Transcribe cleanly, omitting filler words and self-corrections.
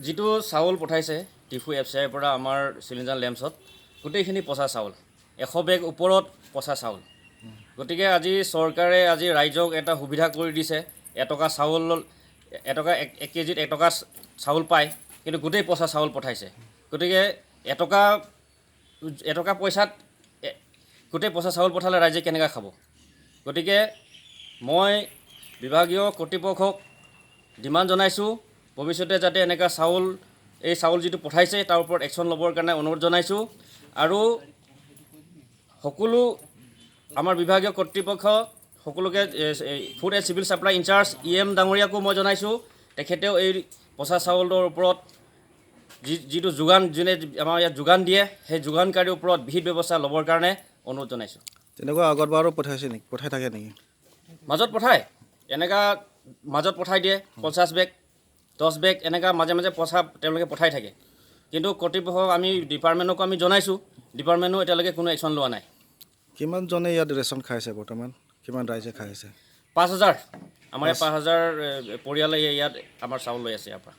যিটো চাউল পঠাইছে ডিফু এফ চি আইৰ পৰা আমাৰ চিলিঞ্জান লেমছত, গোটেইখিনি পচা চাউল, 100 বেগ ওপৰত পচা চাউল। গতিকে আজি চৰকাৰে আজি ৰাইজক এটা সুবিধা কৰি দিছে, 1 টকা চাউল, 1 টকা 1 কেজিত 1 টকা চাউল পায়, কিন্তু গোটেই পচা চাউল পঠাইছে। গতিকে 1 টকা 1 টকা পইচাত গোটেই পচা চাউল পঠালে ৰাইজে কেনেকৈ খাব? গতিকে মই বিভাগীয় কৰ্তৃপক্ষক ডিমাণ্ড জনাইছোঁ, ভৱিষ্যতে যাতে এনেকুৱা চাউল, এই চাউল যিটো পঠাইছে, তাৰ ওপৰত একশ্যন ল'বৰ কাৰণে অনুৰোধ জনাইছোঁ। আৰু সকলো আমাৰ বিভাগীয় কৰ্তৃপক্ষ সকলোকে, food and civil supply in-charge EM ডাঙৰীয়াকো মই জনাইছোঁ, তেখেতেও এই পচা চাউলৰ ওপৰত যিটো যোগান, যোনে আমাৰ ইয়াত যোগান দিয়ে, সেই যোগানকাৰীৰ ওপৰত বিহিত ব্যৱস্থা ল'বৰ কাৰণে অনুৰোধ জনাইছোঁ। তেনেকুৱা আগত বাৰো পঠাইছে নেকি, পঠাই থাকে নেকি? মাজত পঠায়, এনেকুৱা মাজত পঠাই দিয়ে, 50 বেগ, 10 বেগ, এনেকুৱা মাজে মাজে পচা তেওঁলোকে পঠাই থাকে। কিন্তু কৰ্তৃপক্ষক আমি, ডিপাৰ্টমেণ্টকো আমি জনাইছোঁ, ডিপাৰ্টমেণ্টো এতিয়ালৈকে কোনো একশ্যন লোৱা নাই। কিমানজনে ইয়াত ৰেচন খাইছে বৰ্তমান? কিমান ৰাইজে খাই আছে? 5,000। আমাৰ ইয়াত 5,000 পৰিয়ালে ইয়াত আমাৰ চাউল লৈ আছে ইয়াৰ পৰা।